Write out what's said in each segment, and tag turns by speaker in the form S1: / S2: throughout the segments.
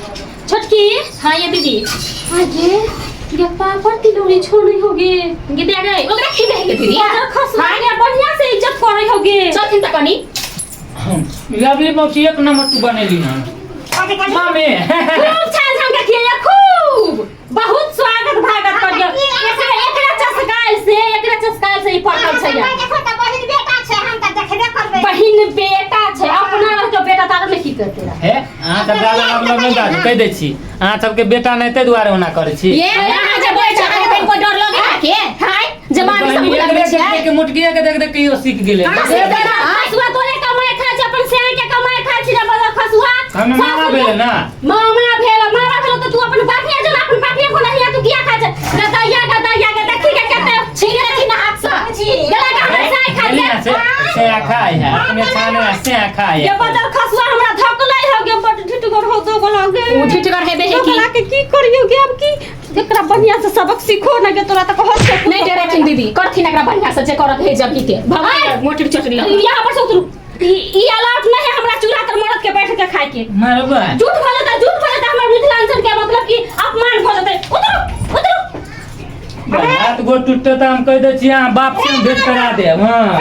S1: छोटकी।
S2: हाँ ये दीदी।
S1: आगे गे पापड़ तिलौरी छोड़ी होगे।
S2: गे दे रे, ओकरा खिले है दीदी।
S1: खसुआ के बढ़िया से इज्जत करे होगे।
S2: चलथिन त कनी।
S3: लवली मौसी, एक नंबर तू बनेली ना मामे।
S1: खूब छान छान के खिया, खूब बहुत स्वागत भागत कर। एकरा एकरा चसकाल से, एकरा चसकाल से ई पटल छै।
S4: देखो तऽ बहिन बेटा छै, हम तऽ देखबे करबै।
S1: बहिन बेटा छै, अपना रहतो बेटा तार में की करते रह।
S3: हे, अहाँ सब ज्यादा मतलब नहि दादू, कहि दै छी, अहाँ सबके बेटा नहि, ताहि दुआरे ओना करै छी।
S2: ये अहाँ जे बोलै छै, अहाँके तनिको डर लगे है के हाय जमानी सब
S3: बहिनी,
S2: लगबै
S3: एकरे
S2: छियै।
S3: देख देख के, मोटकिए के देख देख के इहो सीख गेलै।
S2: कहाँ सीख गेलै?
S1: खसुआ तोरे कमाए खाइ छै, अपन सियान के कमाए खाइ छै रे बदर खसुआ।
S3: हम मामा भेलै ना।
S1: मामा भेल, मामा भेल तऽ तू अपन बापिया जो, अपन बापिया को नहीं तू किया खाइ छै? गदैया गदैया के देखी के कते
S2: छीन लेथिन हाथ सँ।
S1: गेला के हमर साय खाइ
S3: गेली ना
S1: छै।
S3: से से खाइ है अपने छाने से खाइ
S1: ये
S3: है।
S1: बदर खसुआ हमरा धकलै हो गे, बड ढिटगर हो दो गला गे।
S2: ओ ढिटगर हेबे है की।
S1: ओकरा के की करियो गे? अब की एकरा बढ़िया से सबक सीखो ना गे, तोरा तऽ कहत छै।
S2: नहि डरेथिन दीदी, करथिन एकरा बढ़िया से जे करत है जब के भगवान मोटर चोटरी लग।
S1: यहाँ पर से उतरू। ई ई अलर्ट नहीं है हमरा चूल्हा तर मरद के बैठ के खाए के।
S3: मारबा।
S1: झूठ भऽ जेतै, झूठ भऽ जेतै, हमर मिथिलांचल के मतलब कि अपमान भऽ जेतै। उतरू, उतरू।
S3: हाथ गोड़ टूटते तऽ हम कहि दै छी, अहाँ बाप से हम भेंट करा देब। हँ,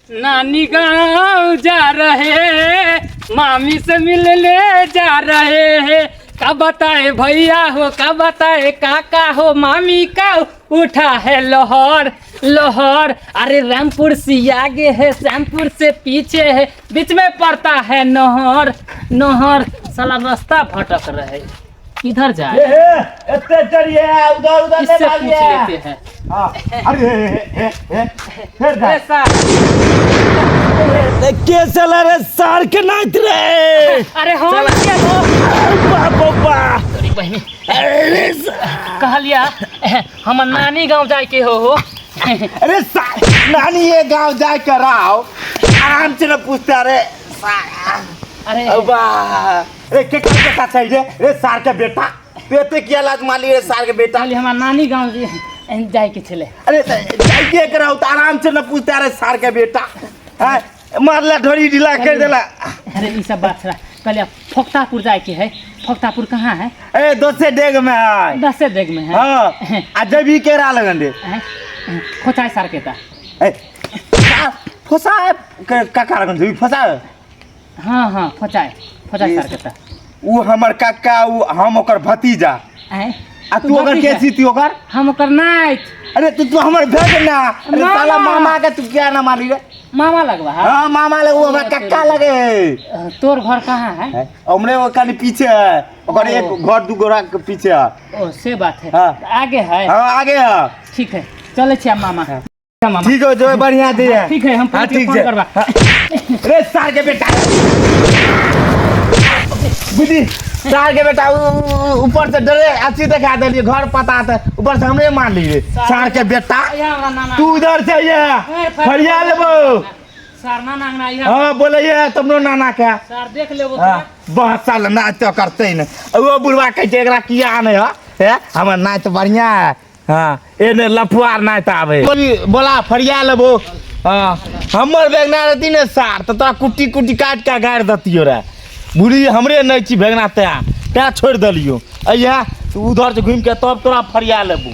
S3: नानी गाँव जा रहे, मामी से मिलने जा रहे हैं। का बताए भैया हो, का बताए काका हो, मामी का उठा है लोहर लोहर। अरे रामपुर से आगे है, श्यामपुर से पीछे है, बीच में पड़ता है नहर नहर। साला रास्ता भटक रहे, किधर जाए?
S5: एते चढ़िए, उधर उधर नहीं।
S3: किससे पूछ
S5: भागिए।
S3: लेते हैं।
S5: हाँ, अरे हे हे हे फिर जा।
S3: ए साहब।
S5: के चला रे सार के नाच रे?
S3: अरे हम के हो।
S5: बाप बाप।
S3: तोरी बहिनी, कहलिया हमर नानी गांव जाए के हो।
S5: अरे नानी ये गांव जा कर आओ, आराम से न पूछता रे।
S3: अरे
S5: अबा अरे, के के बेटा चाहिए रे? सार के बेटा, तू एते किया लाज माली रे सार के बेटा?
S3: कहली हमर नानी गांव जाए के छले।
S5: अरे जाइए कर आओ तो आराम से न पूछता रे सार के बेटा। हैं, मारला ढोरी ढीला कर देला।
S3: अरे ई सब बात छला, कहलिया फोक्तापुर जाए के है। फोक्तापुर कहाँ है?
S5: ए, दोसे डेग में है।
S3: दसे डेग में है?
S5: हाँ, आ जब ही केरा लगन रे।
S3: हैं? खोचाय सार के ता।
S5: ए, फसा काका लगन जबी फसा।
S3: हाँ हाँ, फोचाय फोचाय सार के ता।
S5: उ हमर काका, उ हम ओकर भतीजा।
S3: हैं?
S5: आ तू ओकर के
S3: भतीजा?
S5: छी? तू ओकर?
S3: हम ओकर नाइत।
S5: अरे तू तू हमर भेज ना। अरे
S3: मामा।
S5: साला, मामा के तू क्या ना मानी रे?
S3: मामा लगवा है?
S5: हाँ, मामा लगे, वो हमरा काका लगे।
S3: तोर घर कहाँ है?
S5: हमरे वो कनी पीछे है ओकर, एक
S3: ओ।
S5: घर दू गोरा के पीछे है।
S3: ओ से बात है।
S5: हाँ।
S3: आगे है?
S5: हाँ, आगे है।
S3: ठीक है, चले छी मामा मामा।
S5: ठीक हो जो, बढ़िया दे है।
S3: ठीक है, हम
S5: हाँ,
S3: पहुँच के
S5: ठीक
S3: फोन
S5: है।
S3: करबा।
S5: हाँ। रे सार के बेटा, बुझी सार के बेटा, ऊपर से डरे अच्छी देखा देलिए घर पता त ऊपर से हमरे मार लिए सार के बेटा।
S3: यहाँ हमरा नाना।
S5: तू उधर से ये फरिया लेबो।
S3: सार नाना अंगना यहाँ।
S5: हाँ, बोलैए तमनो नाना के।
S3: सार देख लेबो।
S5: हाँ, बहुत साल नाच तो करते ने, ओ बुढ़वा कहै छै एकरा किया नहि है। हे, हमर नाच बढ़िया है। हाँ, एने लफुआर नाच आबै बोला फरिया लेबो। हाँ, हमर भेगना रहती ने सार तऽ तोरा कुट्टी कुट्टी काटि के गाड़ि देतियो रे बुढ़ी। हमरे नहि छी भेगना, तैं तैं छोड़ि देलियो। अइहा तू उधर से घुमि के तब तोरा फरिया लेबो।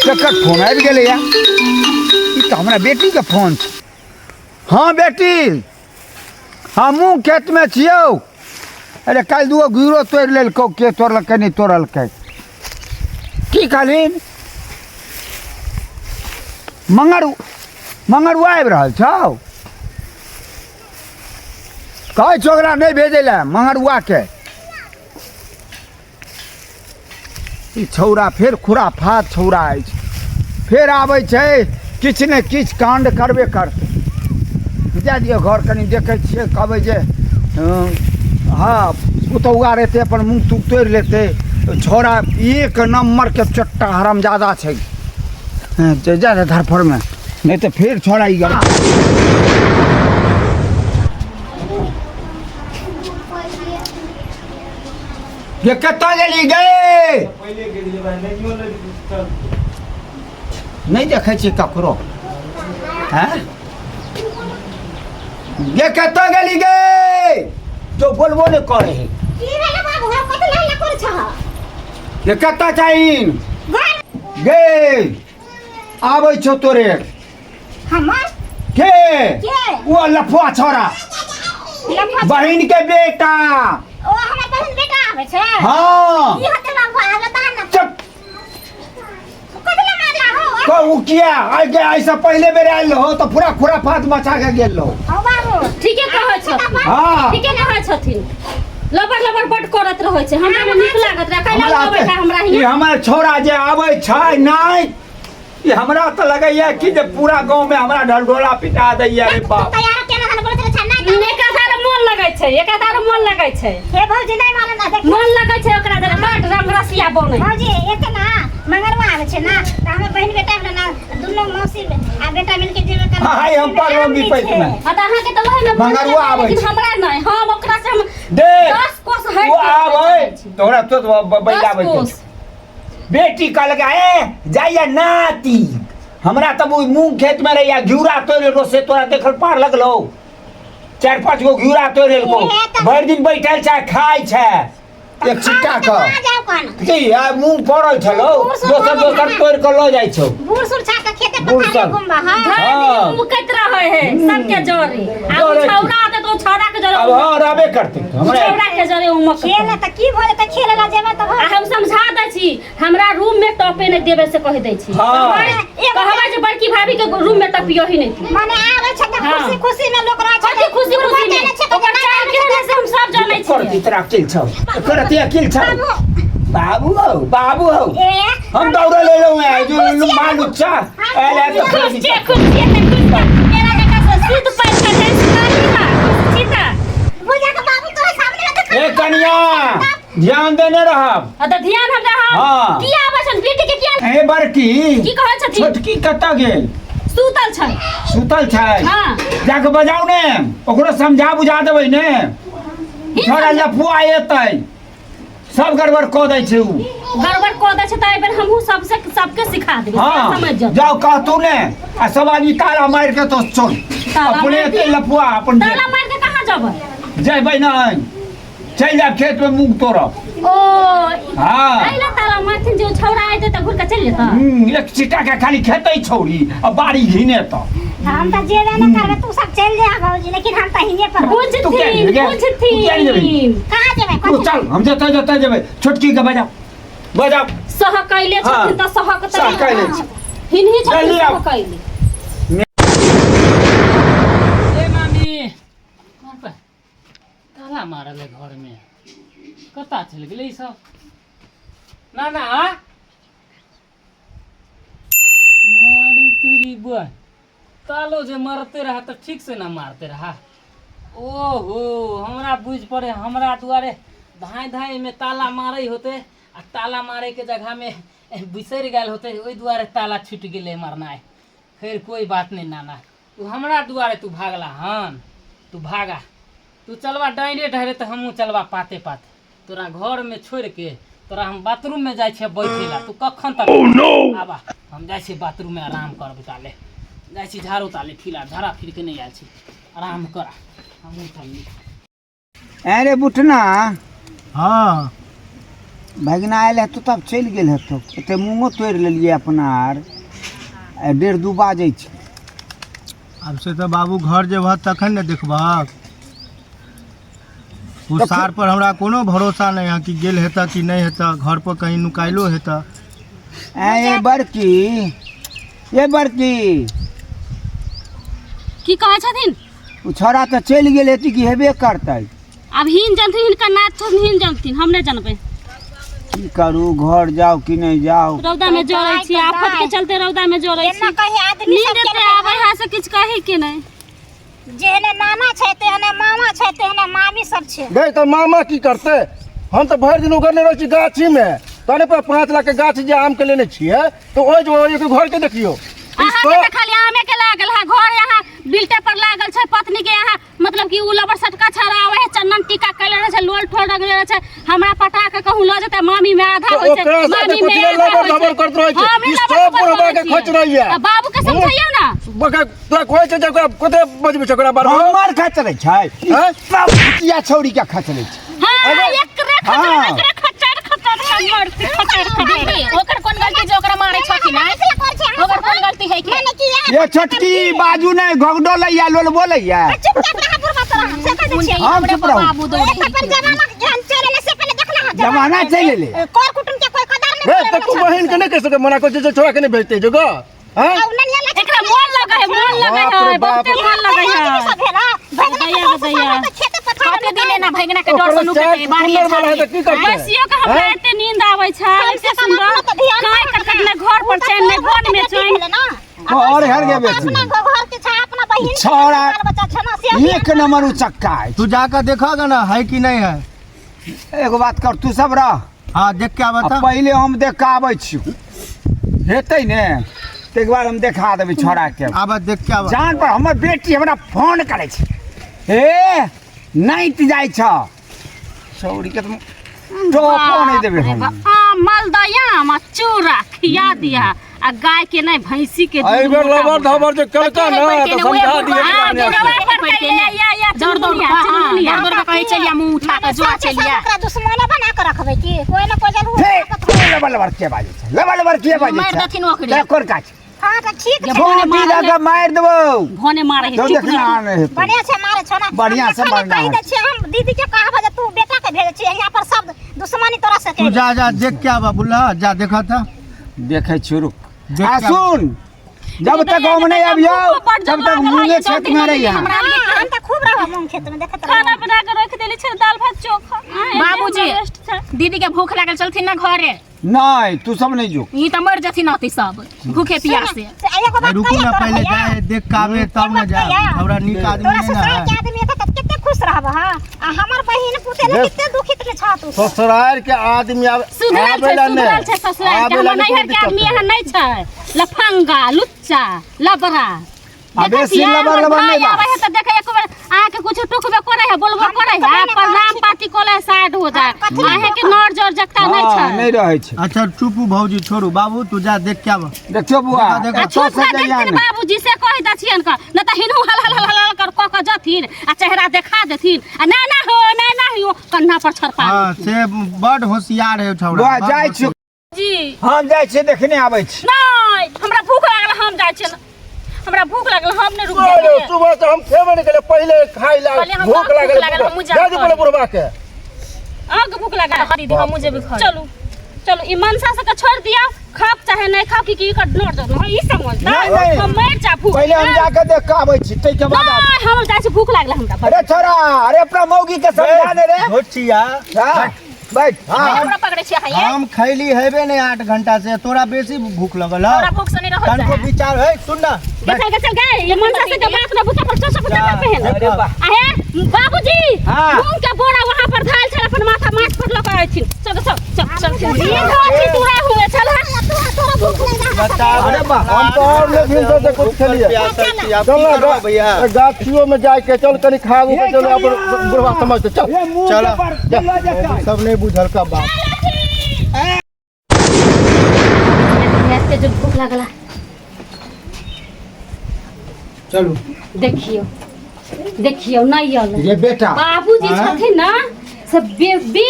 S6: केकर फोन आबि गेलैया? ई तऽ हमरा बेटीके फोन छै। हँ बेटी, हमहूँ खेतमे छियौ। अरे काल्हि दूगो घिउरो तोड़ि लेलकौ, के तोड़लकै नहि तोड़लकै? की कहलिन? मंगर मंगरुआ आबि रहल छौ? कहै छौ ओकरा नहि भेजै लए मंगरुआके। ई छौड़ा फेर खुराफात छौड़ा अछि, फेर आबै छै किछु ने किछु काण्ड करबे करतै। जाए दियौ घर, कनि देखै छियै। कहबै जे हँ, पुतौआ रहतै, अपन मुँह तुँह तोड़ि लेतै। छौड़ा एक नम्बरके चट्टा हरामजादा छै। जा दे धरफड़मे, नहि तऽ फेर छौड़ा ई गड़बड़। ये कतऽ गेली गे? नहि देखै छियै ककरो। हैं गे कतऽ गेली गे तो बोलबो नहि करे है
S4: की भेलै बाबू हम कथी लल्ला करै छह
S6: गे कतऽ छहीन गे आबै छौ तोरे
S4: हमर
S6: के
S4: के?
S6: ओ लफुआ छोरा
S4: लफुआ
S6: बहिन के बेटा
S4: ओ हमर बहिन बेटा आबै छै
S6: हाँ
S4: की होतै बाबू आबै तहन ने
S6: चुप
S4: कथी लए मारला हो
S6: कहू किया आइ के ऐसा पहले बेर आयल रहो तो पूरा खुराफात मचा के गेल रहो
S4: हो बाबू
S1: ठीके कहै छथिन
S6: हाँ
S1: ठीके कहै छथिन लबर लबर बड करत रहै छै हमरा मे नीक लागत रहे कैला
S6: हमरा
S1: आबै
S6: तऽ-
S1: हमरा
S6: ई
S1: हियाँ
S6: हमर छोरा जे आबै छै नहि ई हमरा तऽ लगैया कि जे पूरा गाँव में हमरा ढलढोला पिटा दैया रे बाप
S4: तैयार केना हन बोलत छै नहीं
S1: एकर दार मोन लगै छै एकर दार मोन लगै छै
S4: हे भौजी नहीं मारन ना देख
S1: मोन लगै छै ओकरा जरा बड रंग रसिया बनै
S4: भौजी एते ना मंगलवा आबै छै ना तऽ हमर बहिन बेटा हमरा ना दुनू मौसी आ बेटा मिलके जेबे करबै
S6: हाय, हम पढ़लहुँ विपैत मे।
S1: आ तऽ अहाँके तऽ ओहे मे मोन
S6: मंगरुआ
S1: लगै
S6: आबै
S1: लेकिन
S6: छै।
S1: हमरा नहि हम ओकरा से हम
S6: देख
S1: 10 कोस हटि
S6: ओ
S1: के
S6: आबै
S1: रहै छी।
S6: तोरा तो बैलाबै
S1: दस
S6: छै
S1: कोस
S6: बेटी कहलक ए जाइया नाती हमरा तब ओहि मूंग खेत में रहिया घिउरा तोड़ि लेलको से तोरा देखल पार लगलो चारि पाँच गो घिउरा तोड़ि लेलको
S4: ए, तऽ-
S6: भरि दिन बैठल छै खाइ छै एक छिट्टा
S4: कहाँ
S6: के
S4: जाउ कन
S6: की आ मूंग पड़ल छलो
S4: बूढ़ सूढ़
S6: दोसर
S4: भऽ
S6: दोसर
S4: गेल
S6: तोड़ि कऽ लऽ जाइ छौ
S4: बूढ़ सूढ़ छा के खेते
S6: बूढ़
S4: पथारी
S6: सब।
S4: घुमबा हां
S1: भरि
S6: हाँ।
S1: दिन मुकैत रहै है सबके जरे आ ओ
S6: जरे।
S1: छौड़ा आते तऽ ओ छौड़ा के जरे
S6: अब हाँ रहबे करतै हमरा
S1: छौड़ा के जरे उमक
S4: खेल तऽ की भऽ जेतै खेले ला जेबै तऽ
S1: आ हम समझा दै छी हमरा रूम में टपे नहीं देवे से कह दै छी
S6: हाँ।
S1: कहबै जे बड़की भाभी के रूम में टपियो ही नहीं तू
S4: माने आबै छै तऽ
S1: हाँ।
S4: खुशी खुशी में लोक रहै छै
S1: कथी खुशी खुशी में ओकर चाल केहन है से हम सब जानै
S6: करती
S1: छियै
S6: तोरा अकिल छौ करती अकिल छौ बाबू हौ बाबू हौ
S4: ए
S6: हम दौड़ल एलहुँ हैं जो माल उच्चा आयल है तो
S1: खुश छियै खुश छियै तऽ खुश छियै। मेरा बेटा से सिद्ध पैर कर है सीता सीता
S4: बुझा के बाबू तोरा सामने में तऽ
S6: ए कनिया ध्यान देने रहब
S1: आ तऽ ध्यान हम रहब
S6: हाँ।
S1: की आबै छन बेटी के किया
S6: ए बड़की
S1: की कहै छथिन
S6: छोटकी कतऽ गेल
S1: सुतल छै
S6: सुतल छै
S1: हाँ।
S6: जाके बजाउ ने ओकरो समझा बुझा देबै ने थोड़ा लफुआ एतै सब गड़बड़ कऽ दै छै उ
S1: गड़बड़ कऽ दै छै तऽ एहि बेर हमहूँ सबसे सबके सिखा देबै
S6: हाँ
S1: समझ जाउ
S6: जाओ कहतू ने आ सब आदमी ताला मारि के तो चल
S1: ताला
S6: अपने
S1: मारि
S6: एते
S1: दियौ।
S6: लफुआ अपन
S1: ताला मारि के कहाँ जेबै
S6: जेबै नहि चलि जायब खेत में मूंग तोड़ब
S1: ओ
S6: हाँ
S1: एहि ला ताला मारथिन जे ओ छौड़ा एतै तऽ घुरि कऽ चलि जेतै
S6: एक छिट्टा के खाली खेतै छौड़ी आ बाड़ी घिने तऽ
S4: हम तऽ जेबे नहि करबै तू सब चलि जा भौजी लेकिन हम तऽ हिये पर रहब।
S6: तू किया
S1: बुझथिन
S6: नहि गेल? तू किया नहि जेबही?
S1: बुझथिन
S4: कहाँ जेबै
S6: तू
S4: कथी
S6: चल हम जतऽ जतऽ जेबै छोटकी के बजा बजा
S1: सहकैले
S6: हाँ।
S1: छथिन तऽ सहकतै
S6: सहकैले छै।
S1: हिनही छथिन
S6: जल्दी आउ।
S1: सहकैले
S3: ए मामी घर पर ताला मारल है घर में कतऽ चलि गेलै ई सब ना ना मारी तुरी बुआ तालो जे मारते रहा तऽ ठीक से ना मारते रहा ओहो हमरा बुझि पड़े हमरा दुआरे धाँइ धाँइ में ताला मारै होते आ ताला मारे के जगह में बिसरि गेल होते ओहि दुआरे ताला छुटि गेलै मारनाइ खैर कोई बात नहीं नाना तू हमरा दुआरे तू भागला हन तू भागा तू चलबा डाइरे ढाइरे तऽ हमहूँ चलबा पाते पाते तोरा घरमे छोड़िके तोरा हम बाथरूममे जाइ छियै बैठे ला तू कखन तक आबा हम जाइ छियै बाथरूममे आराम करब ताले जाइ छी झाड़ू ताले फिला झाड़ा फिर के नहि आयल छी आराम करा हमहूँ चलली
S6: अरे बुटना
S7: हाँ
S6: भगिना आयल हेतौ तब चलि गेल हेतौ एते मूँगो तोड़ि लेलियै अपना आर आ डेढ़ दू बाजै छै
S7: आब से तऽ बाबू घर जेबह तखन ने देखबहक ओ सार पर हमरा कोनो भरोसा नहि है कि गेल हेतऽ कि नहि हेतऽ घर पर कहीं नुकाइलो हेतऽ
S6: ऐ बड़की ये बड़की
S1: की कहै छथिन
S6: ओ छौड़ा तऽ चलि गेल हेतै कि हेबे करतै
S1: आब हिन जनथिन हिनकर नाथ छथिन हिन जनथिन हम नहि जनबै
S6: की करू घर जाउ कि नहि जाउ
S1: रौदा में जरै छी आफत के चलते रौदा में जरै
S4: एना
S1: छी
S4: कही आदमी
S1: नींद
S4: सब
S1: एते
S4: केलकै
S1: आबै है से किछु कही के नहि
S4: जेहने नाना छै तेहने मामा छै तेहने मामी सब छै
S7: गई तऽ मामा की करतै हम तऽ भरि दिन उगरने रहै छी गाछीमे तहने पर 5 लाख के गाछ जे आमके लेने छियै तऽ ओहि जे ओहि घर के देखियौ
S1: अहाँके तऽ खाली आमे के लागल है घर यहाँ बिल्टे पर लागल छै पत्नी के यहाँ मतलब मतलब कि उ लबर सटका छड़ा आवे है चंदन टीका कैले रहे छै लोल ठोल रंगले रहे छै हमरा पटा के कहूं ल जेतै मामी में आधा
S7: तो
S1: होय छै
S7: ओकरा साथे
S1: मामी में
S7: कुछ
S1: आधा
S7: लबर
S1: होय छै।
S7: धबर करैत रहै छै।
S1: हमे
S7: ई
S1: लबर
S7: सब
S1: धबर
S7: बुढ़बा
S1: करै
S7: के
S1: छियै।
S7: खच रहैया।
S1: आ बाबू के समझैयौ ना
S7: बका तोरा कहै छै जे ओकरा कते बजबै छै ओकरा बार
S6: हमर खचरै छै
S7: हैं?
S6: सब भुतिया छौरी के खचरै छै
S1: हां एकरे खचर
S6: हाँ।
S1: एकरे खचर खचर मरती खचर खचर
S2: दीदी ओकर कोन गलती जे ओकरा मारै छथिन आँय? ओकर कोन गलती है के
S4: माने कि
S6: ये छोटकी बाजू नहि घोघडो लैया लोल बोलैया
S4: चुपचाप रहा बुढ़बा तोरा हम से कह दै छियै
S6: हम चुप रहू।
S2: बाबू दौड़े
S4: एक पर जमाना के ज्ञान चलि एलै से पहिले देखला हँ
S6: जमाना चलि एलै।
S4: कर कुटुम के कोई कदर
S7: रे
S4: नहीं
S7: तऽ तू बहिन के नहि कहि सकै मना करै छै जे छोरा के नहि भेजतै जो गो हैं
S1: एकरा मोन लगे है मोन लगे
S7: बाप रे
S1: है
S7: बाप।
S1: बहुते मोन लगे है
S4: सब भेल हँ भगना
S1: दैया
S4: के
S1: दैया।
S4: खेत पथार
S2: कते दिन एना भैगना के डर
S7: ओकरो
S2: से नुकते
S7: चारि
S2: बाहरी
S7: सुन्दर वाला है तऽ की करतै
S1: बसियो के हमरा
S7: हैं?
S1: एते नींद आबै छै
S4: कम
S1: एते
S4: से कम
S1: सुंदर
S4: अपनो तऽ ध्यान
S1: काय
S4: राखब
S1: कटकट
S4: ना।
S1: ने घर पर
S4: उ तऽ
S1: चैन ने
S4: तोहर
S1: बन में
S4: बेटी
S1: चैन
S4: भेलै ना।
S6: घर हर गे बेटी
S4: अपना घर के छै अपना बहिन के
S6: छौड़ा
S4: बाल बच्चा छै ना से
S6: एक नंबर उचक्का है
S8: तू जाकर देखोगा ना है कि नहीं है
S6: एगो बात कर तू सब रह
S8: हाँ देख के
S6: आ
S8: बता
S6: पहिले हम देख के आबै छी हेतै ने ताहिके बाद हम देखा देबै छौड़ाके
S8: आब देख के आबा
S6: जान पर हमर बेटी हमरा फोन करै छै हे नाइट जाइ छ छौड़ीके तऽ टोपो नहि देबै हम
S1: मालदह आम आ चूड़ा खिया दिया आ गाय के नहीं भैंसी के दूध
S7: एहि बेर
S1: मोटा
S7: लबर
S1: मोटा।
S7: धबर जे केलका ना तऽ समझा दिए
S1: हाँ, बुढ़वा पर कैले या या
S2: दौड़ दौड़
S1: चुनमुनिया,
S2: हाँ,
S1: चुनमुनिया।
S2: दौड़ दौड़ के कहै चलिया मुँह उठा के जो चलिया
S4: ओकरा दुश्मन बना के रखबै की कोई ना कोई जरूर
S6: हे लबर लबर के बाजै छै लबर लबर के बाजै
S2: मारि
S6: छै
S2: देथिन ओकरे।
S6: तोरा कोन काज
S4: हां तऽ ठीक छै
S6: गोटी दऽ कऽ मारि देबौ
S1: भने मारे है
S6: तो
S1: चुप
S6: देखना
S1: रह।
S6: नहि हेतौ
S4: बढ़िया छै मारे छौ ना
S6: बढ़िया
S4: हम
S6: से
S4: देखा
S6: मारना
S4: कहि
S6: है।
S4: दै छियै हम दीदी के कहब जे तू बेटा के भेजै छियै यहाँ पर सब दुश्मनी तोरा से
S8: तू जा जा देख के आबा बुल्ला जा देखा था
S6: देखै छियौ रुक
S8: देख
S6: आ
S8: के
S6: सुन जब तक हम नहि अबियौ
S1: बड्ड
S6: तब तक
S1: लागल है,
S6: मूँगे
S1: ई
S6: खेत में रहिया
S2: हमरा
S4: हम तऽ खूब रहब मूंग खेत में देखैत
S1: खाना
S4: रहब
S1: बना के रख देली छै दाल भात चोखा हाँ,
S2: बाबूजी।
S1: एते हमरा रेस्ट छै।
S2: दीदी के भूख लागल चलथिन ना घरे
S6: नहि तू सब नहि जो
S2: ई तऽ मर जथिन अति सब भूखे प्यासे
S4: से एगो बात
S8: रुकू
S4: कहिया
S8: ना
S4: तोरा
S8: पहले
S4: भैया?
S8: जाए देख के आबे तब ना जा
S4: भैया।
S8: हमरा नीक आदमी
S4: तोरा
S8: नहीं ना
S4: ससुराल
S8: है
S4: के आदमी हेतै तऽ कते खुश रहब हाँ आ हमर बहिन पुते ने
S7: बस।
S4: कते दुखित में छह तू
S7: ससुराल के आदमी आब
S1: सुधरल छै
S7: आबेला
S1: सुधरल
S7: नहि
S1: छै ससुराल के
S7: आबेला
S1: हमर
S7: नहि
S1: नैहर
S7: कोनो
S1: के आदमी
S7: दिक्कत
S1: एहन नहि छै लफंगा लुच्चा लबड़ा
S6: आ
S1: देखै
S6: बेसी
S1: छियै,
S6: लबर
S1: हमर
S6: लबर
S1: भाई
S6: नहि बाज।
S1: आबै है तऽ देखै एक बेर अहाँके कुछो टोकबे करै है बोलबो करै है
S4: कथी
S1: प्रणाम पाती कऽ साइड हो जाए
S4: कथी
S1: अहाँके नर जर जकता नहि
S6: हँ
S1: छै
S6: नहि रहै छै
S8: अच्छा चुप भौजी छोड़ू बाबू तू जा देख के आबा
S6: देखियौ बुआ
S8: देखो, देखो।
S1: आ
S6: एतऽ
S1: चुप
S6: से
S1: कऽ
S6: जइया
S1: देखथिन
S6: ने
S1: बाबूजी से कहि दै छियनि कऽ नहि तऽ हिनहु हल हल हल हल कर कऽ कऽ जथिन आ चेहरा देखा देथिन आ ना ना हो ना ना हो कन्हा पर छरपा
S8: हाँ से बड होशियार है छौड़ा
S6: बुआ
S8: बड
S6: जाइ
S8: होशियार।
S6: छी
S1: जी
S6: हम जाइ छियै देखने आबै छी
S1: नहि हमरा भूख लागल हम जाइ छियनि हमरा भूख लागल हम नहि रुक
S7: अरे सुबह से हम खेबे नहीं केले पहले खाइ ला
S2: कहलियै हम
S7: भूख
S2: भूख
S7: लागल
S2: लागल, हमहूँ
S7: जा दे
S2: जायब
S7: पहिले बुढ़वा के
S1: अहाँके भूख लागल
S2: दीदी हमहूँ जेबै घरे।
S1: चलू चलू ई मनसा सबके छोड़ि दियौ खाओ चाहे नहि खाओ की की एकर नोट दो ई समझ
S6: नहीं, नहीं।
S1: हम मरि जा भूख
S6: पहिले हम जाके देख के आबै छी ताहिके बाद आब।
S1: नहि हम जाइ छी भूख लागल हमरा बड़।
S6: अरे छोरा अरे अपना मौगी के समझा दे रे
S8: होशिया
S6: हाँ, बैठ हाँ
S2: हमरा पकड़े छियै अहाँ ये
S8: हम खैली हेबे नहीं 8 घंटा से तोरा बेसी भूख लगल है
S2: तोरा भूख से नहीं रहल
S8: तनको
S2: जाए
S8: विचार है सुन ना
S1: चल चल चल गए ये मनसा से के बात ना बुझा पर चल सब
S8: जा,
S1: पहन
S8: अरे
S6: वाह।
S1: अहे बाबूजी
S6: हाँ।
S1: मूंग के बोरा वहां पर धाल छल अपन माथा माथ पर लऽ के अयथिन चल चल चल चल ई धोती तोरा हुए चल हाँ।
S4: तोरा भूख नहीं रहा
S8: बता
S6: अरे वाह
S7: हम तो और ले फिर से कुछ खेलिए चल ना
S8: भैया
S7: गाछियो में जाके चल कनी खा के चल अपन बुढ़वा समझते चल
S6: ये मुंह
S8: चलो।
S6: के पर चलो जेतै।
S8: सब नहीं बुझल का बात
S1: एते जो भूख लागला
S8: चलू
S1: देखियो देखियो नहीं आयल
S6: ये बेटा
S1: बाबूजी छथिन ना सब बे बे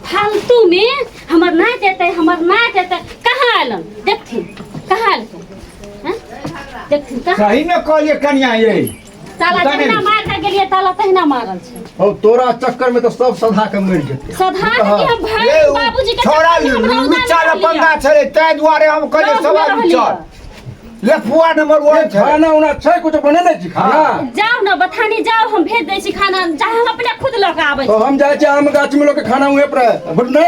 S1: फालतू में हमर ना देते हमर ना देते कहाँ आयलन देखथिन कहाँ आयल हैं? देखथिन कहाँ
S6: सही में कहलिए कनिया ये
S1: ताला
S6: पता नहि।
S1: जहिना मार के गेलियै ताला तहिना मारल छै
S7: हो तोरा चक्कर में तो सब सधा के मर जेते
S1: सधा के हम भाई
S6: ये उ
S1: बाबूजी के
S6: छोरा
S1: चक्कर में हम रौदा
S6: लुच्चा
S1: में रहलियै।
S6: लफंगा छलै ताहि दुआरे हम कहलिए
S1: रौद
S6: सब
S1: में
S6: आदमी
S1: रहलियै।
S6: चल लफुआ नंबर वन छलै
S7: खाना उना छै कुछ बने नहीं छी खाना
S1: जाउ ने बथानी जाउ हम भेज दै छी खाना जा हम अपने खुद लऽ के आबै
S7: तो
S1: छी
S7: हम जाए छी आम गाछ में लोग के खाना उहे पर है बुझ ना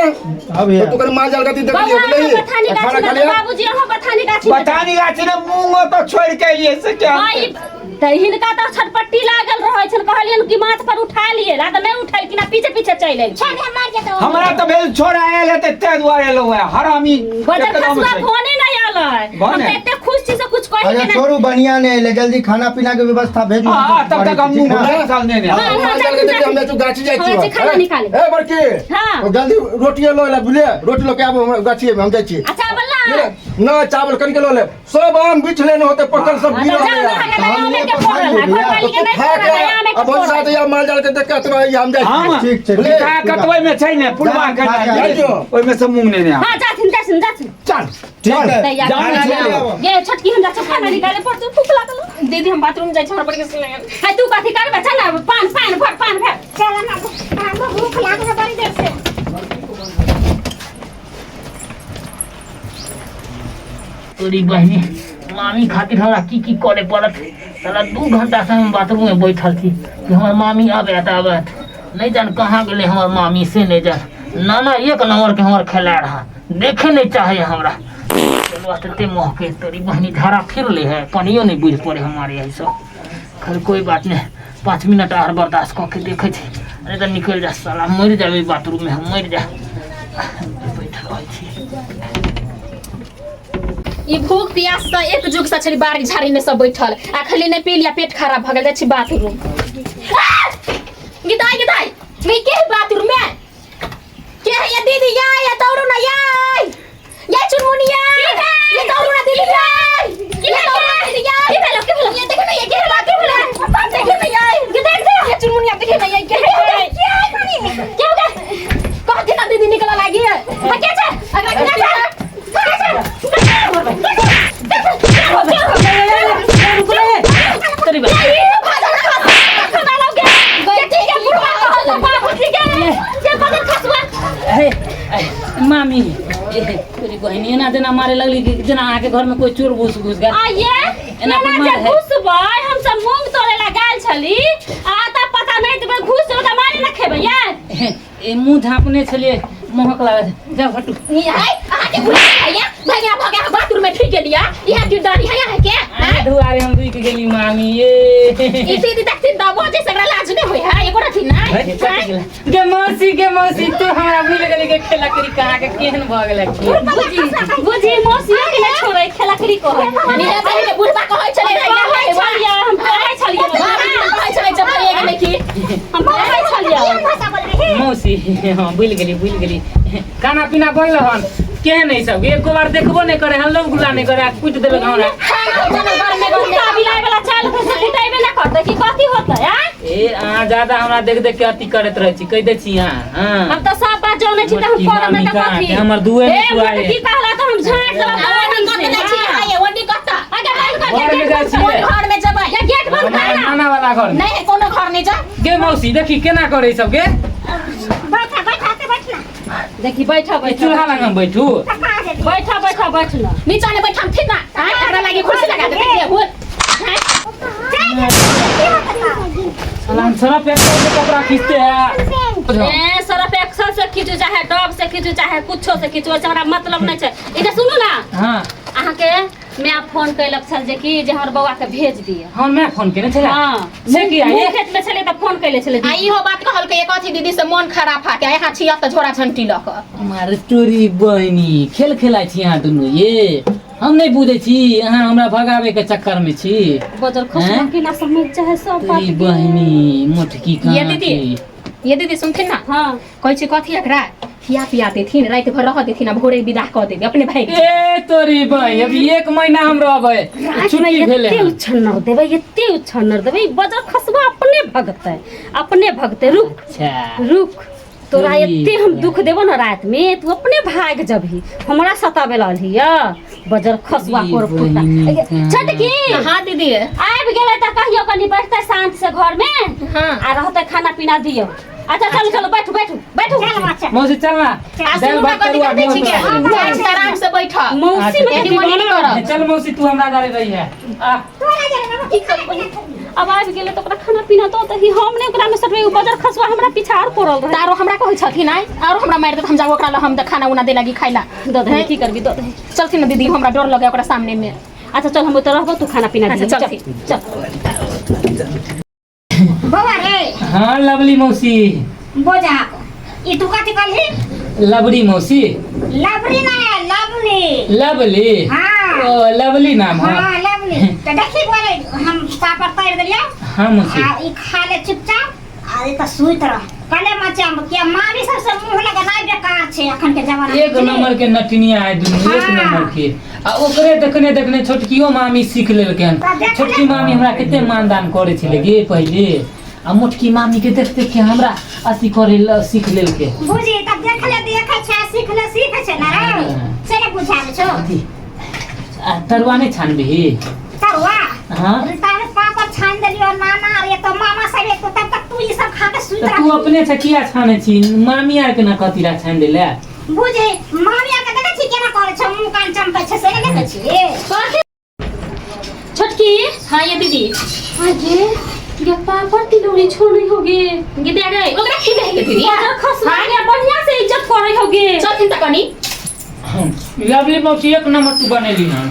S8: अब ये।
S7: तो तू कनी माल जाल गति देख
S1: बौआ
S7: लियो
S1: अहाँ
S7: नहीं
S1: बथानी
S7: खाना
S1: गाछी
S7: खा
S1: में
S7: लिया
S1: बाबूजी अहाँ बथानी गाछी में
S6: बथानी गाछी ने मूंगो तो छोड़ के एलिए से क्या
S1: हाँ, तऽ हिनका तऽ छटपट्टी लागल रहै छनि कहलियनि कि माथ पर उठा लिए ला तऽ नहि उठेलखिन आ पीछे पीछे चलि एलखिन
S4: छोड़ दे मार जेतौ
S6: हमरा तऽ भेल छोड़ा आयल हेतै ताहि दुआरे एलहुँ हेँ हरामी
S1: बजर
S6: एकदम
S1: खसुआ
S6: से।
S1: फोने नहि एलै। हम
S6: बने।
S1: तऽ एते खुश छी से कुछ कहि
S8: अरे
S1: के नहि।
S8: छोड़ू बढ़िया नहीं एलै, जल्दी खाना पीना के व्यवस्था भेजू।
S6: हाँ, तब तक हम
S8: ठीक
S6: मुँह
S8: ना?
S6: साल ने
S1: हाँ, हाँ,
S7: माल जाल के देखिए, हम जाइ छी गाछी जाइ छी।
S1: हमरा छै खाना निकाले।
S7: ए बड़की,
S1: हाँ।
S7: ओ जल्दी रोटिए लऽ ले, बुझलियै? रोटी लऽ के आबू हमरा गाछिए में, हम जाइ छी।
S1: आ चावल ला।
S7: ना, चावल कनिके लऽ लेब, सब आम बिछ लेने होते, पकल सब गिरल
S1: जाओ
S7: है।
S1: ना, अगर आमे के फोड़ल है, घरवाली के नहि
S7: खा
S1: फोड़ल
S7: के
S1: है, आमे के
S7: अब
S1: फोड़ल
S7: साथ
S1: है।
S7: या माल जाल के देख के अतबा हम जाइ
S6: हम
S7: छी।
S8: ठीक छै,
S7: बुझलियै?
S8: ठीक।
S6: कतबै में छै ने पुलवा के
S8: जा,
S7: जा, जा।
S6: ओहिमे से मूंग नेने आ।
S1: हाँ, जाथिन जाथिन जाथिन।
S6: चल।
S8: ठीक है।
S1: तैयार।
S6: जाना
S8: जाना,
S6: छै।
S8: जाना।
S1: ये छोटकी, हमरा छै खाना निकाले पड़तौ, भूख लागल।
S2: दीदी, हम बाथरूम जाइ छी, हमरा बड़ी सुन लागल।
S1: है, तू कथी करबे? चल ना, पान पान भर, पान भर।
S4: चल ना, हमरा भूख लागल है बड़ी देर से।
S9: तोरी बहिनी, मामी खातिर हमरा की की करे पड़त। साला 2 घंटा से हम बाथरूम में बैठल छी कि हमर मामी आबत आबत, नहीं जान कहाँ गेलै हमर मामी से नहीं जान। नाना एक नंबर के हमर खेला रहा, देखे नहीं चाहे हमरा। चलो तते महके, तोरी बहिनी धारा फिर ले है, पानियो नहीं बुझ पड़े हमारे यही सब। खैर कोई बात नहीं, 5 मिनट आर बर्दाश्त कऽ के देखै छी, अरे तऽ निकलि जा साला, मरि जाबे बाथरूम में हम, मरि जा। बैठल रहै छी।
S2: ई भूख प्यास से एक जुग से छली बाड़ी झाड़ी में सब बैठल, आ खाली नहीं पी लिया, पेट खराब भ गेल, जाइ छी बाथरूम। गीताई गीताई गई के है बाथरूम में? के है ये दीदी? या या दौड़ू ना, या या चुनमुनिया, ये दौड़ू ना दीदी, या ये दौड़ू ना दीदी, या।
S1: की भेलो, की भेलो?
S2: ये देखो ना, ये के है, के भेलो? बाप, देखो ना, या
S1: ये देख दे।
S2: ये चुनमुनिया देखे ना, ये के है?
S1: क्या हो गया?
S2: कहते ना दीदी निकल लागी है।
S1: हाँ, क्या छै?
S2: अगला
S1: क्या
S2: क्या
S1: छै?
S2: छै?
S1: क्या छै?
S9: तोरी बहिनी। हे, हे, मामी, ए, तोरी बहिनी एना जेना मारे लगली कि जेना अहाँके घर में कोई चोर घुस घुस गेल।
S1: आये,
S9: एना
S1: एना
S9: पर
S1: जे
S9: मार है।
S1: घुसबै, हम सब मूंग तोड़े ला गेल छली, आ तऽ पता नहि देबै, घुस जेबै तऽ मारे ने खेबै ये।
S9: हे, ए, मुँह झाँपने छलियै, महक लागल, जाउ हटू।
S2: ई है अहाँ के भूल है या भैया भ गया, बाथरूम में ठीक गेलिया, इहा गिरदारी है यहाँ के।
S9: अहाँ दुआरे हम रुकि गेली मामी ये।
S2: ई दीदी देखथिन त बजे सगरा लाज नहीं होय है एको रथी नहीं।
S3: गे मौसी, गे मौसी, तू हमरा भूल गेली गे, खेला करी कहाँ के केहन भऽ गेलै खेल।
S1: बुझी बुझी मौसी के नहि छोड़ै, खेलकरी कहै।
S2: निहे बहिन बुढ़बा कहै छलै,
S1: कहै छलियै, हम कहै छलियै,
S2: कहै छलै जब भइए गेलै की।
S1: हम कहै छलियै।
S4: भाषा बोल रही।
S3: मौसी, हाँ भूल गेली, भूल गेली। खाना पीना बनल हन केहन है सब? एको बार देखबो नहीं करे, हल्लो गुल्ला नहीं करे, आ कुटि देलक हमरा।
S1: कुत्ता बिलाइ वाला चाल से कुटेबे ना करतै कि कथी होतै आ?
S3: ए, अहाँ ज्यादा हमरा देख देख के अथी करैत रहै छी, कहि दै छी अहाँ। हाँ।
S1: हम तऽ सब बात जानै छी तऽ हम
S3: मोटकी
S1: करब नहि
S3: मामी
S1: तऽ
S3: कहाँ
S1: कथी?
S3: के? हमर दुए
S1: ए,
S3: नहि सुआए।
S1: मोटकी कहला तऽ हम झाँटि देबै
S2: ओनी
S1: बड़
S2: कत जाइ छी? आये ओनी कत?
S1: आगे बंद कर,
S3: घर में
S1: गेट
S3: जाइ
S1: बंद
S3: छियै।
S1: कर।
S2: कोन घर में जेबै?
S1: या गेट बंद कर ना।
S3: नाना वाला घर में।
S2: नहीं, कोनो घर नहीं जा।
S3: गे मौसी, देखी केना करै सब गे।
S4: बैठा बैठा के बैठना।
S1: देखी बैठा
S3: ई
S1: बैठा।
S3: चूल्हा लग हम बैठू।
S4: कहाँ जेबी?
S1: बैठा बैठा बैठ ना।
S2: नीचा ने बैठम ठीक ना? आय एकरा लागि कुर्सी लगा दे के बोल।
S4: जाय दे, की होतै?
S3: साला सरफ एक सौ से कपड़ा खींचते हैं।
S1: ए, सरफ 100 से खींचू, चाहे डब से खींचू, चाहे कुछो से खींचू, ओहिसँ हमरा मतलब नहि छै। इधर सुनू ना।
S3: हाँ।
S1: अहाँके my phone कैलक छल जे कि जे हमर बौआ के भेज दिअ।
S3: हाँ, मैं फोन केने छलै।
S1: हाँ।
S3: से किया?
S1: मुँह
S3: ये?
S1: खेत में छलै तऽ फोन कैले छलै।
S2: आ इहो बात कहलकै एक अथी दीदी से मन खराब हा के यहाँ छिया तऽ झोरा झंटी लऽ कऽ।
S3: मारे तोरी बहिनी, खेल खेलाइ छी अहाँ दुनू ये। हम नहीं बुझै छी, अहाँ हमरा भगावे के चक्कर में छी।
S1: बजर खुश
S3: हैं?
S1: कि ना समझ चाहे सब बात
S3: तोरी
S1: के।
S3: बहिनी मोटकी कहाँ
S2: ये दीदी,
S3: के?
S2: ये दीदी सुनथिन ना?
S1: हाँ।
S2: कहै छी कथी एकरा खिया पिया देथिन, राति भर रह देथिन आ भोरे विदा कऽ देबै अपने भागि जेबै।
S3: ए तोरी बहिन, अभी 1 महीना हम रहबै,
S1: राति में
S3: छुट्टी भेलै
S1: एते
S3: हन।
S1: उछन्नर देबै, एते उछन्नर देबै, ई बजर खसबा अपने भगतै, अपने भगतै। रुक।
S3: अच्छा।
S1: रुक, तोरा
S3: तोरी
S1: एते हम दुख देबो ना रात में, तू अपने भाग जबही, हमरा सताबे लगलही या बजर खसुआ
S3: तोरी
S1: कोर फुटा।
S3: बहिनी का।
S1: छोटकी।
S2: हाँ दीदी।
S1: आबि गेलै तऽ कहियो कनि बैठतै शांत से घर में।
S2: हाँ।
S1: आ रहतै खाना पीना दियौ। अच्छा चलू चलू, बैठू बैठू बैठू।
S4: चल बच्चा।
S3: मौसी चल ना।
S2: आ
S3: दालि
S2: सुनू ना,
S3: भात
S2: कथी
S3: तरुआ
S2: कहै छी
S3: गेहूं
S2: के?
S3: तरुआ।
S2: जान से आराम से बैठ।
S1: मौसी में
S2: एनी ओनी नहि करब।
S3: चल मौसी, तू हमरा दारे रही है। आ।
S4: तोरा जरे बाबा,
S1: की करबै? अब आबि गेलै तऽ ओकरा खाना पीना दऽ दही। हम नहि ओकरा में सटबै, ओ बजर खसुआ हमरा पीछा आर पड़ल रहै।
S2: तऽ आरो हमरा कहै छथिन आइ, आरो हमरा मारि देत, हम जाउ ओकरा लग, हम तऽ खाना उना दे लागी खाइ ला।
S1: दऽ दही, की करबी, दऽ दही।
S2: चलथिन ना दीदी, हमरा डर लगे ओकरा सामने में।
S1: अच्छा चल, हम ओतऽ रहबो, तू खाना पीना
S2: अच्छा,
S1: दिही।
S2: चलथिन।
S1: चल, चल।
S4: बौआ रे।
S3: हाँ लवली मौसी।
S4: बोजा, ई तू कथी कहली?
S3: लवली मौसी।
S4: लवली ना है, लवली।
S3: लवली?
S4: हाँ।
S3: ओ लवली नाम है।
S4: हाँ लवली। तो देखी बोले हम पापड़ तैर देलियो।
S3: हाँ मौसी।
S4: आ ई खा ले चुपचाप आ ई त सुइत रह। कले मचाम किया मामी सब से मुंह लगनाइ बेकार छै अखन के जमाना में।
S3: एक नंबर के नटनिया है दुनू, एक
S4: हाँ।
S3: नंबर के। आ ओकरे देखने देखने छोटकियो मामी सीख लेलकै हन।
S4: तऽ देखले-
S3: छोटकी मामी हमरा कते मानदान करै छलै गे पहिले, आ मोटकी मामी के देख देख के हमरा अथी करे ल सीख लेलकै।
S4: बुझी तब देखले देखै छै सीखले सीखै छै ना रे, से ने बुझाबै छौ।
S3: अथी आ तरुआ नहि छानबिही?
S4: तरुआ?
S3: हाँ।
S4: अरे तारे पापड़ छान देलियो नाना, अरे तो मामा सब एतो तब तक तू ई सब खा के सुति
S3: तऽ तू
S4: रह।
S3: अपने से किया छानै छी, मामी आर के ना कथी ला छानि देले?
S4: बुझे मामी आर के देखै छी केना करै छै, मुँह कान चमकै छै से ने देखै छी।
S1: छोटकी।
S2: हाँ ये दीदी।
S1: आगे ये पापड़ तिलौरी छोड़ी होगे।
S2: गे दे गए ओकरा खिले है दीदी।
S1: बड़ा खसुआ के बढ़िया से इज्जत करे होगे।
S2: चलथिन त कनी।
S3: लवली मौसी एक नंबर तू बनेली ना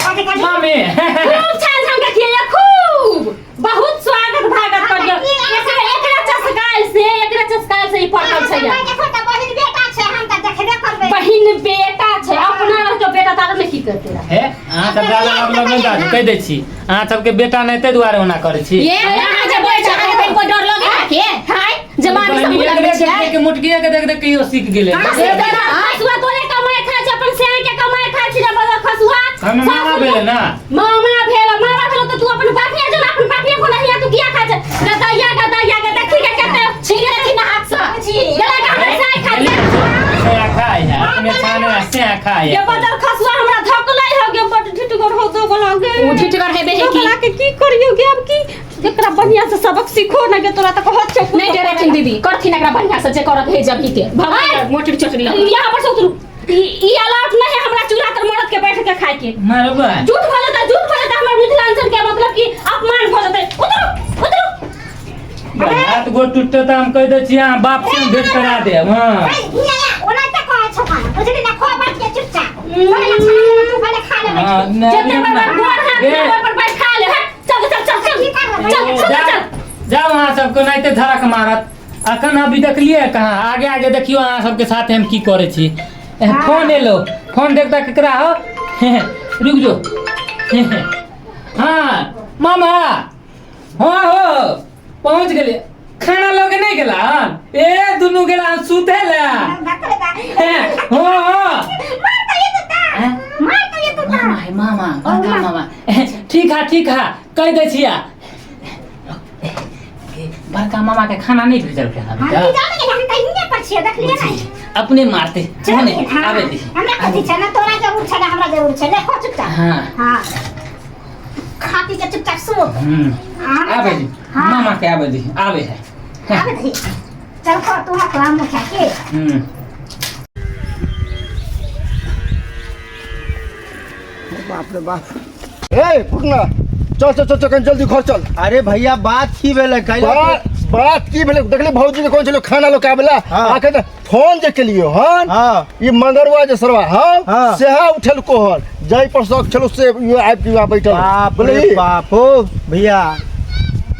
S3: मामी।
S1: खूब छान छान के खिया, खूब बहुत स्वागत भागत करियो। एकरा एकरा चसकाल से, एकरा चसकाल से ई पड़ल छै।
S4: देखो त बहिन बेटा छै, हम त देखबे करबै।
S1: बहिन बेटा छै, अपना के बेटा तार में की करते रहा।
S3: हे अहाँ सब गाला मतलब नहि दादी कहि दै छी, अहाँ सबके बेटा नहि ताहि दुआरे ओना करै छी।
S2: ये अहाँ जे बैठ छै अहाँ के कोई डर लगे है के? हाय जमानी सब
S3: बहिन
S2: लगबे
S3: एकरे
S2: छै।
S3: देख देख के मोटकिया के देख देख के इहो सीख गेलै।
S1: खसुआ तोरे कमाई खाइ छै, अपन सियान के कमाई खाइ छै रे बड़ा खसुआ।
S3: हम मामा भेलै ना।
S1: मामा भेल, मामा भेल तऽ तू अपन बापिया जो अपन बापिया को नहीं तू किया खाइ छै? गदैया गदैया के देखी के कते
S2: छीन लेथिन हाथ से।
S1: गला के हमर साय खाइ छै।
S3: से खाइ है अपने छाने से खाइ
S1: ये
S3: है।
S1: बदल खसुआ हमरा धकलै हो गे, बड ढिटगर हो दो गला गे।
S2: उ ढिटगर हेबे है की?
S1: ओकरा के की करियो गे, अब की एकरा बढ़िया से सबक सीखो ना गे, तोरा तऽ कहत छौ।
S2: नहीं डरेथिन दीदी, करथिन एकरा बढ़िया से जे करत है जब ही के भगवान मोटर चोटरी लग।
S1: यहाँ पर से उतरू, ई अलाउड नहीं है हमरा चूल्हा तर मरद के बैठ के खाए के।
S3: मारबा
S1: झूठ भऽ जेतै, झूठ भऽ जेतै, हमर मिथिलांचल के मतलब कि अपमान भऽ जेतै। उतरू उतरू।
S3: हाथ गोड़ टूटते तऽ हम कहि दै छी अहाँ बाप से भेंट करा देब। हाँ
S4: ओना तऽ कहै छौ खाना बुझली ना, खो बैठ के चुपचाप। भले ना छान लेबै, तू भले खा ले बैठ
S3: हाँ,
S4: के।
S3: नहि,
S1: जते बार गोड़ हाथ
S3: गे।
S1: गोड़ पर बैठा ले, हट, चल चल चल चल चल चल चल।
S3: जाओ अहाँ सबके नहीं तऽ धड़क मारत। अखन अभी देखलियै कहाँ आगे आगे देखियौ अहाँ सबके साथ हम की करै छी। फोन एलो, फोन देखता केकरा हो, रुक जो। हाँ मामा, हाँ हो पहुँच गेलियै। खाना लऽ के नहि गेला हन? ए दुनू गेला हन सुतै लए। हाँ हाँ मामा है मामा, बड़का मामा। ठीक है ठीक है कहि दै छियै। बड़का मामा के खाना नहीं भेजलकै हन
S4: हम
S3: अभी
S4: की
S3: तक?
S4: जाने गेलै, हम तऽ हियाँ पर छियै, देखलियै नहि।
S3: अपने मारते
S4: चल, हाँ,
S3: आबे दी।
S4: हमरा कथी छै ना, तोरा जरूर छै ना, हमरा जरूर छै। ले खो चुपचाप।
S3: हाँ।
S4: हाँ। खा पी के चुपचाप सुत। हाँ,
S3: आबे दी।
S4: हाँ।
S3: मामा के आबे दी, आबे है।
S4: आबे दी। चल खो, तू खो, हम खा के।
S6: बाप रे बाप।
S7: ए फुकना, चल चल चल चल जल्दी घर चल।
S8: अरे भैया बात की भेलै? कैला
S7: बात की भेलै? देखली भौजी के कोन छलो खाना लोक आबेला।
S8: हाँ।
S7: आके त फोन जे केलियो हन,
S8: हाँ।
S7: ई मंगरुआ जे सरवा हन,
S8: हाँ।
S7: सेहा उठेल कोहर जाई पर शौक छलो से यो आबि के बैठल।
S8: बाप रे
S7: बुझलिही?
S8: बाप हो भैया,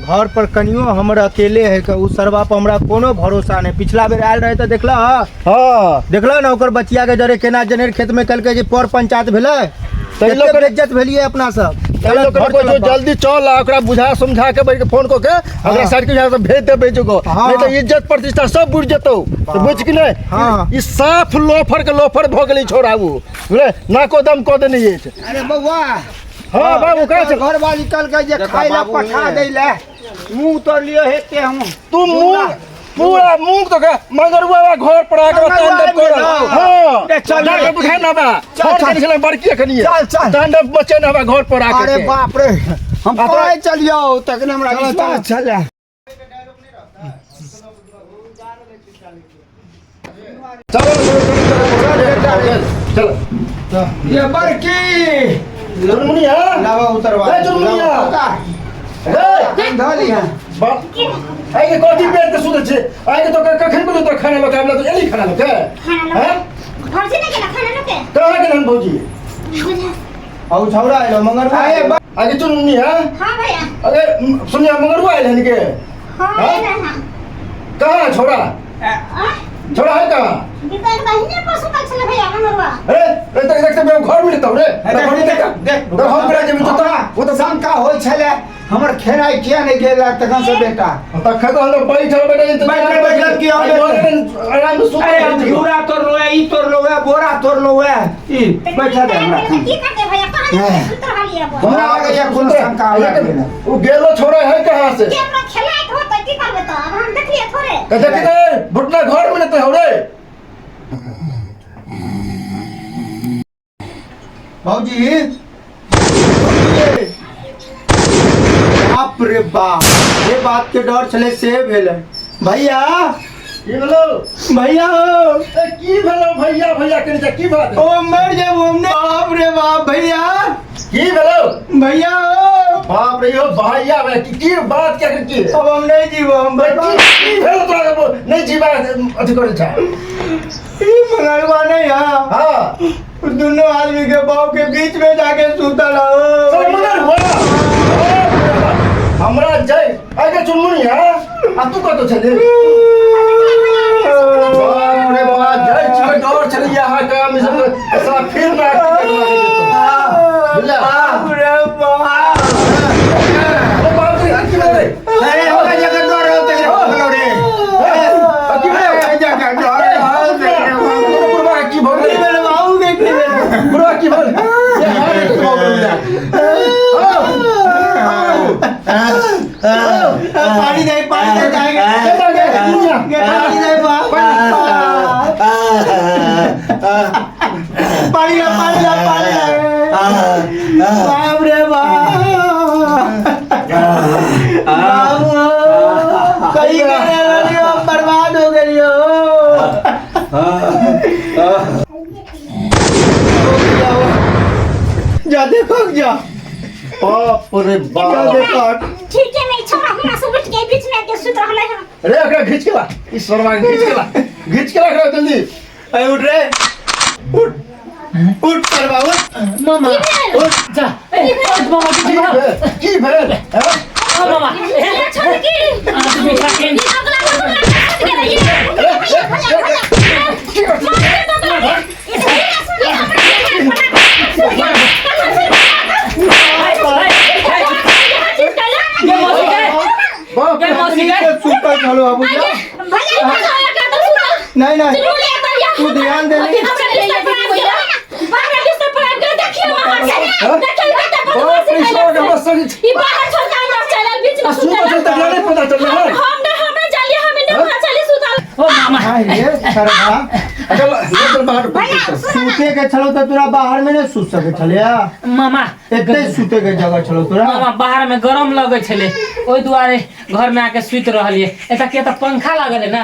S8: घर पर कनियो हमर अकेले है के उ सरवा पर हमरा कोनो भरोसा नहीं। पिछला बेर आयल रहे त देखला
S7: हाँ।
S8: देखला ना ओकर बचिया के जरे केना जनेर खेत में कलके जे पर पंचायत भेलै,
S7: तै
S8: कते
S7: लोक
S8: बेइज्जत भेलियै अपना सब।
S7: तै लोक
S8: घर
S7: कहै छौ,
S8: चलब बाप।
S7: जल्दी चल आ ओकरा बुझा समझा के बैठ के फोन कऽ के ओकरा साइड के यहाँ से भेज देबै जोगो,
S8: हाँ।
S7: नहीं तऽ इज्जत प्रतिष्ठा सब बुझि जेतौ। तऽ बुझ कि नहि?
S8: हाँ।
S7: ई साफ लोफर के लोफर भऽ गेलै छोड़ा उ, बुझले? नाको दम कऽ देने अछि।
S6: अरे बौआ।
S7: हाँ बाबू, कहाँ छै?
S6: घरवाली कहलकै जे
S8: देखा
S6: खाइ लए
S8: बाबू
S6: पठा
S8: हे।
S6: दै लए, मुँह तोड़ लियो हेते हम।
S7: तू मुँह पूरा मुँह तो के मंगरुआ घर पर आके
S6: मंगरुआ
S7: तांडव
S6: आबि
S7: करल।
S6: गेलौ।
S7: हाँ।
S6: ए, चल
S7: जाके
S6: रे।
S7: बुझाय ना बा।
S6: चल,
S7: घर
S6: चल।
S7: के छलै बड़की एखनिये।
S6: चल, चल।
S7: तांडव मचे ना बा घर पर आके।
S6: अरे बाप रे, हम
S7: आ तोरा-
S6: कहै चलियौ तखन हमरा विश्वास छलै।
S7: चलो चलो चलो।
S6: ये बड़की
S7: चुनमुनिया।
S8: लावा उतरवा।
S7: ए, चुनमुनिया।
S6: उतार।
S7: ए,
S6: धऽ लिहऽ।
S7: बाप, आइ के कथी पेट के सुतै छै? आइ के तो कखन बोलू तो खाना लऽ के आबला तो एली खाना लऽ के?
S4: खाना लऽ के।
S7: हैं?
S4: भौजी नहि गेला खाना लऽ के?
S7: कहाँ गेलन भौजी?
S8: औ छौड़ा एलो मंगरुआ।
S6: अरे बा-
S7: आगे चुनमुनिया।
S4: हाँ भैया।
S7: अरे सुनिया मंगरुआ आयल हन के?
S4: हाँ,
S7: हाँ?
S4: आयल हन।
S7: कहाँ छोड़ा?
S4: आँय?
S7: छोड़ा है कहाँ
S4: गीता के बहिने पर सुतल छले भैया मंगरुआ
S7: अरे रे तक देख से घर में लेतौ रे घर में देख
S6: देख
S7: तो हम करा जेबी तो
S6: ओ तऽ शंका होइ छलै हमर खेनाइ किया नहि गेल तखन से बेटा
S7: तखन तो हम बैठल बैठल
S6: बैठल बैठल की हम
S7: आराम से सुतल
S6: अरे हम घिउरा तोड़लो है ई तोड़लो है बोरा तोड़लो है ई बैठल है हमरा
S4: की करते भैया कहाँ सुत रहलियै अब
S6: हमरा लगैया कोनो शंका हमरा गेल
S7: उ गेलो छोड़े है कहाँ से
S4: के हमरा खेलाइत होतै की करबै तऽ अब हम देखलियै थोड़े
S7: त देखी रे भुटना घर में लेते हो रे
S8: भौजी बाप रे बाप जे बात के डर छलै से भेलै भैया
S7: की भेलो
S8: भैया हो
S7: ए की भेलो भैया भैया कनी जा की बात
S8: ओ मर जाब हम ने बाप रे बाप भैया
S7: की भेलो
S8: भैया हो
S7: बाप रे यो भैया भैया की की बात क्या की
S8: अब हम नहीं जीव हम बर्बाद
S7: की भेलो तोरा नहीं जीवा अथी करे छा
S8: ई मंगलवा नहीं है
S7: हां
S8: दोनों आदमी के बाप के बीच में जाके सुतल हो
S7: चल मगर हुआ हमरा जय आगे चुनमुनी है आ तू कतो छले बाप रे बाप जय छे डर छले यहाँ काम सब साला फिर ना बुझला
S8: बाप रे बाप
S7: ओ बाप रे की भेलै
S6: अरे हमरा जगह डर होते रे रे
S7: की भेलै
S6: अरे जगह डर होते रे
S7: बुढ़वा की भऽ
S8: की
S7: गेलै
S8: भेल बाबू के की भेल
S7: बुढ़वा की भऽ गेलै ये हारे के भऽ गेलै
S8: पानी दे पानी दे जाएंगे पानी दे बाप पानी ला पानी ला पानी ला बाप रे बाप बाबू कहीं गए रहियो बर्बाद हो गई हो जा देखो जा
S7: बाप रे
S8: जा
S7: बाप
S8: देखो
S4: ठीक है नहीं छोड़ा हमरा से उठ के बीच में के सुत रहलै हन
S7: रे एकरा घीच के ला ई सरवा के घीच के ला घीच के ला एकरा जल्दी
S8: अरे उठ रे उठ उठ सरवा उठ
S3: मामा
S8: उठ
S3: जा ए उठ मामा की
S7: की भेल की भेल हैं?
S3: मामा
S1: ये छोड़ की
S3: बिठा के
S1: ई अगला बगला छूट गेलै ये भैया भैया भैया
S7: की करछी?
S3: गे मौसी गे
S7: बाप
S3: गे
S7: रे
S3: मौसी गे
S8: सुतल छलो बाबू जा नहीं नहीं तू ध्यान दे नहीं
S7: बाप रे सरवा के हमरा संग आ सुतल छल तकरा नहीं पता चललै हन
S3: ओ मामा
S8: हाय रे सरवा
S7: चल ले चल बाहर
S8: सुते के छलो त तोरा बाहर में नहीं सुत सके छलिया
S3: मामा
S8: एते सुते के जगह छलो तोरा
S3: मामा बाहर में गरम लगै छलै ओहि दुआरे घर में आके सुति रहलियै एतऽ के तऽ पंखा लागल है ना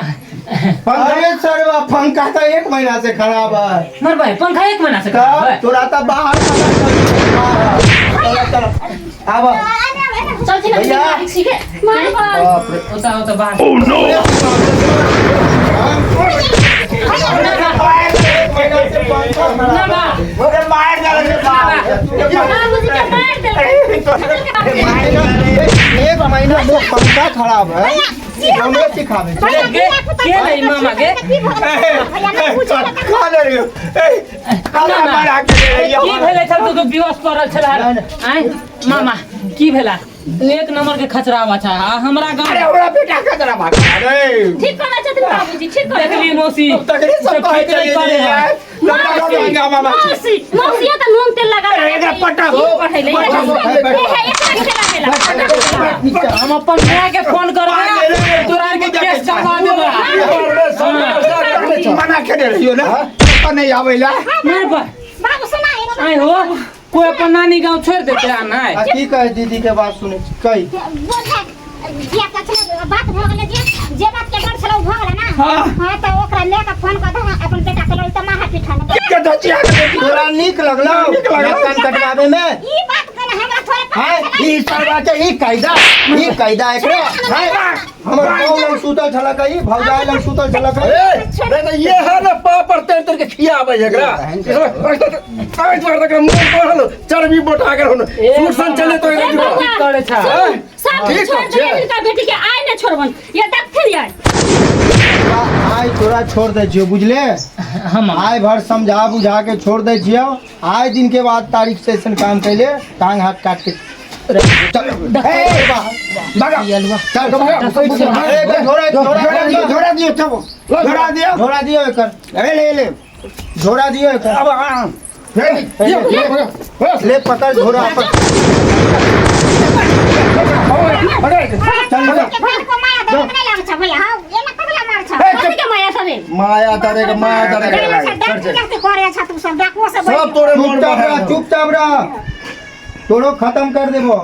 S8: अरे सरवा पंखा तो एक महीना से खराब है
S3: मर भाई पंखा एक महीना से खराब
S8: तब
S3: है
S8: तोरा तो बाहर पता चल चल चल आब भैया
S3: बाप रे ओता ओता बाहर
S8: एक महीना से पंखा
S3: ना
S8: खराब
S3: बा
S6: अरे मार डाल रे बाप
S8: एक महीना से पंखा खराब है हमरे सिखावे
S3: गे के नहीं मामा गे
S8: खा ले रे ए खाना
S3: ना, ना।
S8: बना के दे रही
S3: की भेलै छल तू तो बेहोश पड़ल छल आँय मामा की भेला एक नंबर के खचरावा छ आ हमरा
S6: अरे
S3: गाँव
S6: हमरा बेटा खतरा भाग अरे
S1: ठीक करना छथिन बाबूजी ठीक कर
S3: देखली मौसी
S6: तकरे सब कहै
S3: खिचड़ी
S6: छलियै
S3: करे
S6: जे
S3: है।
S6: यार लड़का मामा
S1: मौसी मौसी त नून तेल लगा
S6: अरे एकरा पटा हो।
S1: पढ़ै ले
S6: पटा हो।
S1: एकरा खेला
S3: हम अपन माय के फोन करबै तोरा के केस करवा देबै
S6: मना के दे रहियो ना पता नहीं आवेला
S3: मार पर
S4: बाबू सुना एगो
S3: आय हो कोई अपन नानी गाँव छोड़ देते आ नाय
S8: आ की कहे दीदी के बात सुने कही
S4: बोझा जे का छलै बात भऽ गेलै जे जे बात के डर छलै ओ भऽ गेलै ना हां तऽ ओकरा लए कऽ फोन कऽ दह अपन बेटा के लऽ तऽ माथा पीठा लग
S6: के धचिया के बेटी
S8: तोरा नीक लगलो
S6: नीक लगलौ।
S8: कान कटवावे में
S4: ई बात के हमरा थोड़े पता
S6: हाय
S4: छलै
S6: ई सरवा के ई कायदा ई कायदा एकरे हाय
S8: हमर गाँव लग सुतल छल कही भौजाई लग सुतल छल कही
S7: ए नहीं तो ये है ना पापड़ तेल तेल के खियाबै एकरा आइ द्वार तक मुंह पड़ल चर्बी मोटा कर होन सूट सन चले तो एकरा
S1: ए
S7: जीवा
S3: की करे छ
S1: सब
S7: ठीक
S1: छोड़
S7: छै।
S1: देलियन हिनका बेटी के आइ ने छोड़बन ये देखथिन आइ।
S8: आइ तोरा छोड़ दै छियौ, बुझले?
S9: हम
S8: आइ भर समझा बुझा के छोड़ दै छियौ। आइ दिन के बाद तारीख से ऐसन काम कैले टांग हाथ काट के चल, ए,
S6: भगा।
S8: चल, ए, झोरा झोरा
S6: दियो, झोरा दियो, तब झोरा दियो।
S8: झोरा दियो एकर।
S6: ए ले ले।
S8: झोरा दियो एकर।
S6: अब आ
S8: ले पकड़ झोरा अपन। चल
S4: के को माया दे नहीं लाग छ भैया, हां एना कबला मार छ?
S1: कथी के माया सबे?
S7: माया दरे के, माया दरे के।
S4: डाकू जाते करे छ तू सब, डाकुओ से
S7: सब तोरे मोर।
S8: चुपचाप रह, चुपचाप रह, तोरो खत्म कर देबो।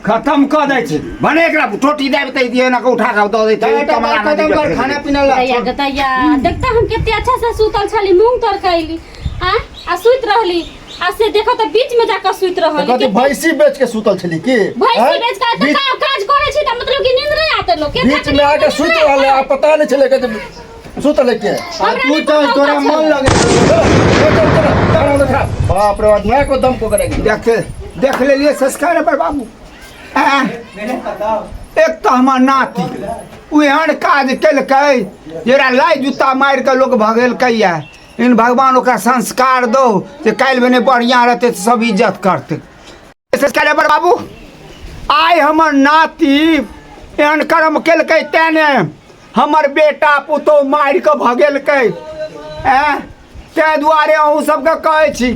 S6: खत्म कऽ दै छै भने एकरा टोटी देब तऽ दिए ना के उठा कऽ दऽ दै छै।
S8: खत्म कर खाना पीना ला।
S1: दैया गतैया, देखता हम कते अच्छा से सुतल छली, मूंग तर कैली आ आ सुति रहली, आ से देखो तऽ बीच में जाकर सुति रहली।
S7: कथी भैंसी बेच के सुतल छली की?
S1: भैंसी बेच के तऽ काज करै छी तऽ मतलब कि नींद नहीं आते लोग के।
S7: बीच में आके सुत रहले आ पता नहीं चले के सुतल के।
S8: आ तू चल, तोरा मन लगे।
S7: बाप रे बाप, मैं को दम को करेगी।
S6: देख देख लेलिए संस्कार पर बाबू। एक तऽ हमर नाती ओ एहन काज केलकै जरा लाइ जूता मारि कऽ लोक भगेलकै ये। इन भगवान ओकरा संस्कार दो जे काल्हि भने बढ़िआँ रहतै तऽ सब इज्जत करतै। संस्कार पर बाबू, आइ हमर नाती एहन कर्म केलकै तेँ ने हमर बेटा पुतोहु मारि कऽ भगेलकै। आँय, ताहि दुआरे अहूँ सबके कहै छी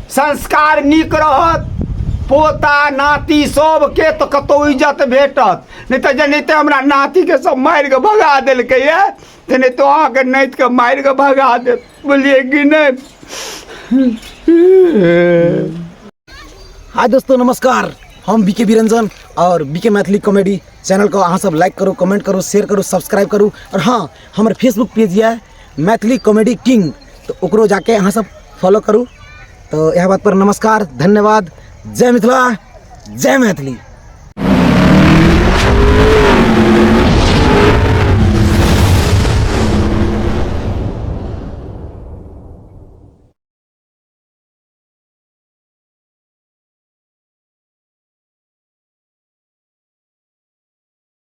S6: संस्कार नीक रहत पोता नाती सबके तऽ कतहु इज्जत भेटत, नहि तऽ जेनाहिते हमरा नातीके सब मारि कऽ भगा देलकै ये तेनाहिते अहाँके नातिके मारि कऽ भगा देत, बुझलियै कि नहि?
S10: हाय दोस्तों नमस्कार, हम बीके बिरंजन और बीके मैथिली कॉमेडी चैनल को अहाँ सब लाइक करू, कमेंट करू, शेयर करू, सब्सक्राइब करू। और हाँ, हमर फेसबुक पेज यऽ मैथिली कॉमेडी किंग, तो ओकरो जाके अहाँ सब फॉलो करू। तो यह बात पर नमस्कार, धन्यवाद, जय मिथिला, जय मैथिली।